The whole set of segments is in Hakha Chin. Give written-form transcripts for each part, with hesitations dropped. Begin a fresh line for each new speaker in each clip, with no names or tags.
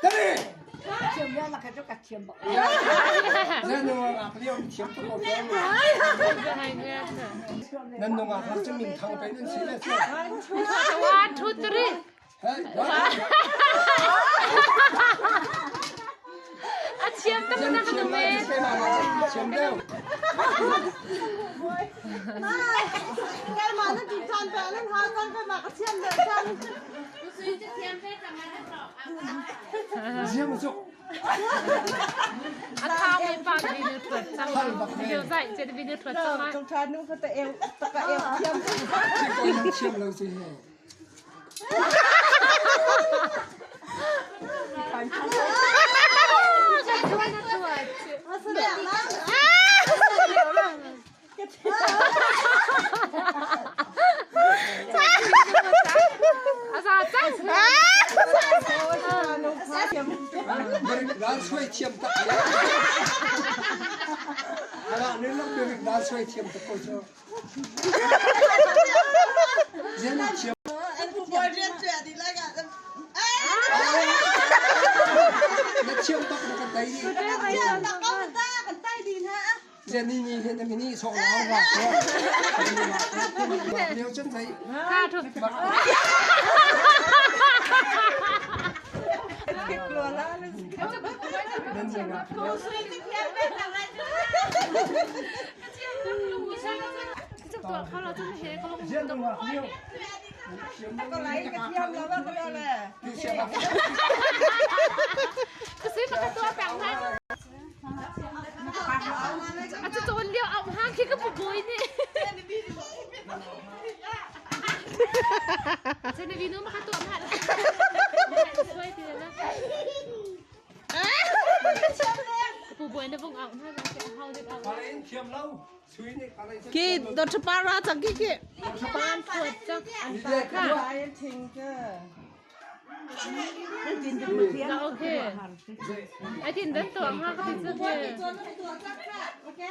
Tari.
Thiam ya la ka ka thiam bak.
Nan nungak lio thiam tuk ko. Nan nungak har cu min thang pe nan si le.
One, two, three. A thiam tak na ka me.
Thiam deuh.
Keimah na ti caan pe nan ha caan pe ma ka thiam deuh cang.
Ziam cu.
A thau mi pa video thuat cang. Video zai che video thuat cang ma.
Tong tha nu ka ta eu ta ka eu thiam.
Thiam lo si. Thiam tak. Ala nên lắm được đá xoay thiam tak ko cho. Na thiam bak na kan tai dih. Jenny ni he na mini sok lao wa ko. Leo chen thai.
Ki dot pa ra chang ki ki.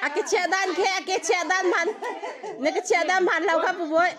A ke chia dan ke a ke chia dan man. Ne ke chia dan man lau kha pu boy.